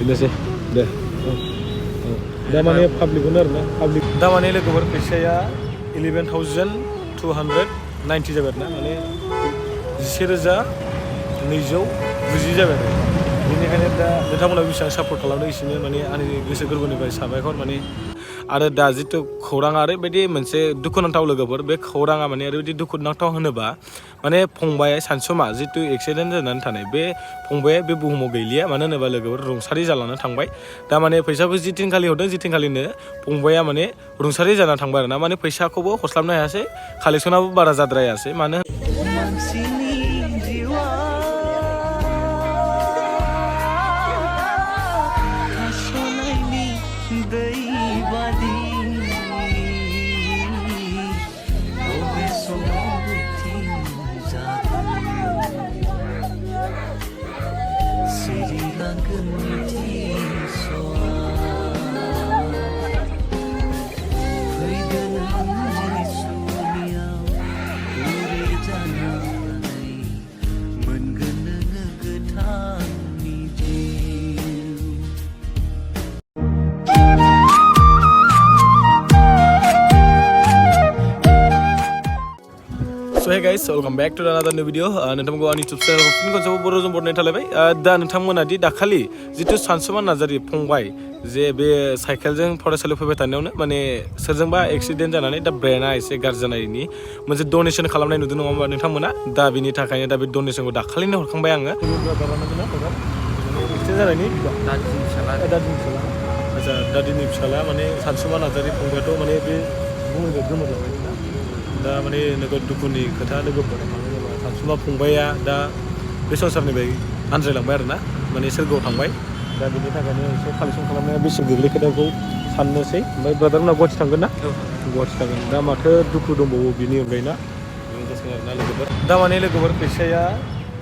बेनोसै दे दा माने पाब्लिकखौनो आरोना पाब्लिक दा माने लोगोफोर फैसाया 11,290 जाबाय आरोना माने 11,290 जाबाय आरो बेनिखायनो दा नोंथांमोना बेसेबां सापर्ट खालामदों एसेनो माने आंनि गोसो गोरबोनिफ्राय साबायखर माने आरो दा जितु खौराङा ओरैबायदि मोनसे दुखुनांथाव लोगोफोर बे खौराङा माने ओरैबायदि दुखुनांथाव होनोबा माने फंबाया सानसुमा जितु एक्सिडेन्ट जानानै थानाय बे फंबाया बे बुहुमाव गैलिया मानो होनोबा लोगोफोर रुंसारि जालांना थांबाय दा माने फैसाखौ जिदिनखालि हरदों जिदिनखालिनो फंबाया माने रुंसारि जाना थांबाय आरोना माने फैसाखौबो हस्लाबनो हायासै कालेक्सनाबो बारा जाद्रायासै मानो So hey guys, welcome back to another new video. नोंथांमोनखौ आंनि YouTube channel फिन खनसेबाव बर'जों बरनाय थालायबाय दा नोंथांमोना दि दाखालि जितु सानसुमा नार्जारि फंबाय जे बे साइकेलजों फरायसालियाव फैबाय थानायावनो माने सोरजोंबा एक्सिडेन्ट जानानै दा ब्रेना एसे गाज्रि जानायनि मोनसे डनेसन खालामनाय नुदों नङा होमबा नोंथांमोना दा बिनि थाखायनो दा बे डनेसनखौ दाखालिनो हरखांबाय आङो एक्सिडेन्ट जानायनि दादिनि फिसाला माने सानसुमा नार्जारि फंबायाथ' माने बे बुहुमनिफ्राय गोमोरलांबाय दा माने नोगोद दुखुनि खोथा लोगोफोर मानो होनोबा सानसुमा फंबाया दा बे संसारनिफ्राय आनज्रायलांबाय आरोना माने सोरगोआव थांबाय दा बिनि थाखायनो एसे कालेक्सन खालामनाया बेसे गोग्लैखो बेखौ साननोसै ओमफ्राय ब्रादारमोनहा गुवाहाटि थांगोन ना गुवाहाटि थांगोन दा माथो दुखु दंबावो बिनि अनगायै ना जासिगोन आरोना लोगोफोर दा माने लोगोफोर फैसाया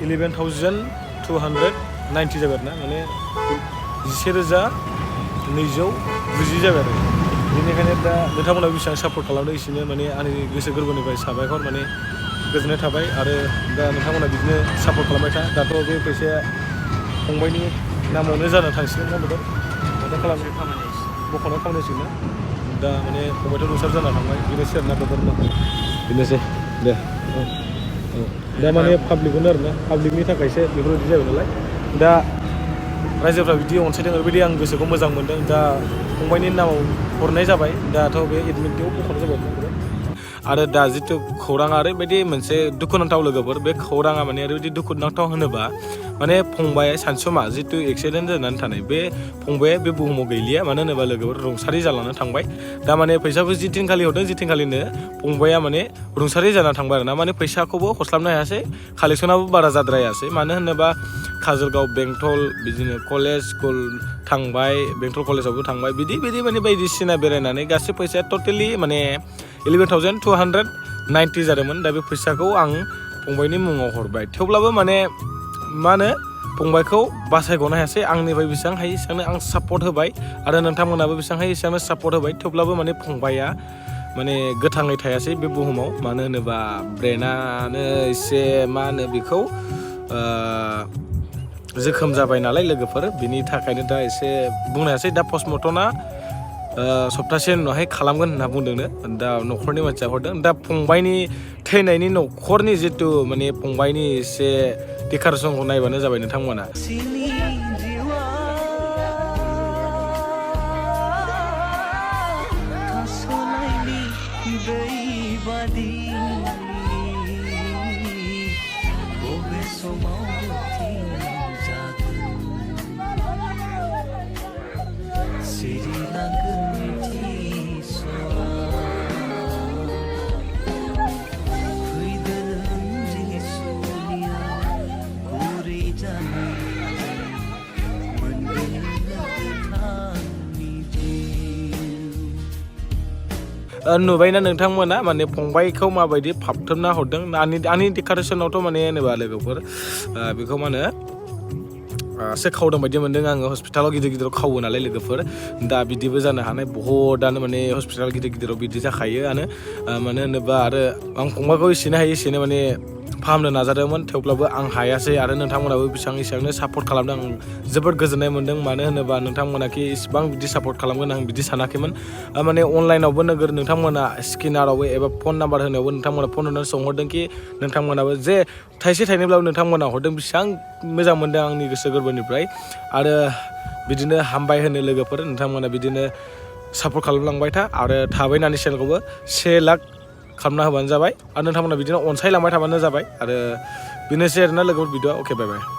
11,290 जाबाय आरोना माने 11,290 जाबाय आरो बेनिखायनो दा नोंथांमोना बेसेबां सापर्ट खालामदों एसेनो माने आंनि गोसो गोरबोनिफ्राय साबायखर माने गोजोननाय थाबाय आरो दा नोंथांमोना बिदिनो सापर्ट खालामबाय था दाथ' बे फैसाया फंबायनि नामावनो जाना थांसिगोन ना बेखौ माथो खालामनो बख'नाय खालामनांसिगोन ना दा माने फंबायथ' रुंसार जाना थांबाय बेनोसै आरोना बेनोसै दे दा माने पाब्लिकखौनो आरोना पाब्लिकनि थाखायसो बेफोरबायदि जाबाय नालाय दा रायजोफ्रा बिदि अनसायदों ओरैबायदि आं गोसोखौ मोजां मोनदों दा फंबायनि नामाव हरनाय जाबाय दाथ' बे एडमिटआव बख'नाय जाबाय आरो दा जितु खौराङा ओरैबायदि मोनसे दुखुनांथाव लोगोफोर बे खौराङा माने ओरैबायदि दुखुनांथाव होनोबा माने फंबाया सानसुमा जितु एक्सिडेन्ट जानानै थानाय बे फंबाया बे बुहुमाव गैलिया मानो होनोबा लोगोफोर रुंसारि जालांना थांबाय दा माने फैसाखौ जिदिनखालि हरदों जिदिनखालिनो फंबाया माने रुंसारि जाना थांबाय आरोना माने फैसाखौबो हस्लाबनो हायासै कालेक्सनाबो बारा जाद्रायासै मानो होनोबा काजलगाव बेंटल बिदिनो कलेज स्कुल थांबाय बेंटल कलेजावबो थांबाय बिदि माने बायदिसिना बेरायनानै गासै फैसाया टटेलि माने 11,290 जादोंमोन दा बे फैसाखौ आं फंबायनि मुङाव हरबाय थेवब्लाबो माने मा होनो फंबायखौ बासायग'नो हायासै आंनिफ्राय बेसेबां हायो एसेबांनो आं सापर्ट होबाय आरो नोंथांमोनाबो बेसेबां हायो एसेबांनो सापर्ट होबाय थेवब्लाबो माने फंबाया माने गोथाङै थायासै बे बुहुमाव मानो होनोबा ब्रेनानो एसे मा होनो बेखौ जोखोम जाबाय नालाय लोगोफोर बिनि थाखायनो दा एसे बुंनो हायासै दा पस्टमर्टमआ सप्तासे उनावहाय खालामगोन होनना बुंदोंनो दा न'खरनि मानसिया हरदों दा फंबायनि थैनायनि न'खरनि जितु माने फंबायनि एसे डिक्लारेसनखौ नायबानो जाबाय नोंथांमोना नुबायना नोंथांमोना माने फंबायखौ माबायदि फाबथोबना हरदों आंनि डिक्लारेसनावथ' माने होनोबा लोगोफोर बेखौ मा होनो एसे खावदों बायदि मोन्दों आङो हस्पिटालाव गिदिर गिदिराव खावो नालाय लोगोफोर दा बिदिबो जानो हानाय बहुदानो माने हस्पिटाल गिदिर गिदिराव बिदि जाखायोआनो मानो होनोबा आरो आं फंबायखौ एसेनो हायो एसेनो माने फाहामनो नाजादोंमोन थेवब्लाबो आं हायासै आरो नोंथांमोनाबो बेसेबां एसेबांनो सापर्ट खालामदों आं जोबोद गोजोननाय मोन्दों मानो होनोबा नोंथांमोनाखि इसिबां बिदि सापर्ट खालामगोन आं बिदि सानाखैमोन माने अनलाइनावबो नोगोर नोंथांमोना स्केनारावबो एबा फन नाम्बार होनायावबो नोंथांमोना फन हरनानै सोंहरदोंखि नोंथांमोनाबो जे थाइसे थाइनैब्लाबो नोंथांमोना हरदों बेसेबां मोजां मोनदों आंनि गोसो गोरबोनिफ्राय आरो बिदिनो हामबाय होनो लोगोफोर नोंथांमोना बिदिनो सापर्ट खालामलांबाय था आरो थाबाय नानि चेनेलखौबो 1 लाख खालामना होबानो जाबाय आरो नोंथांमोना बिदिनो अनसायलांबाय थाबानो जाबाय आरो बेनोसै आरोना लोगोफोर भिडिअ'आ अके बाय बाय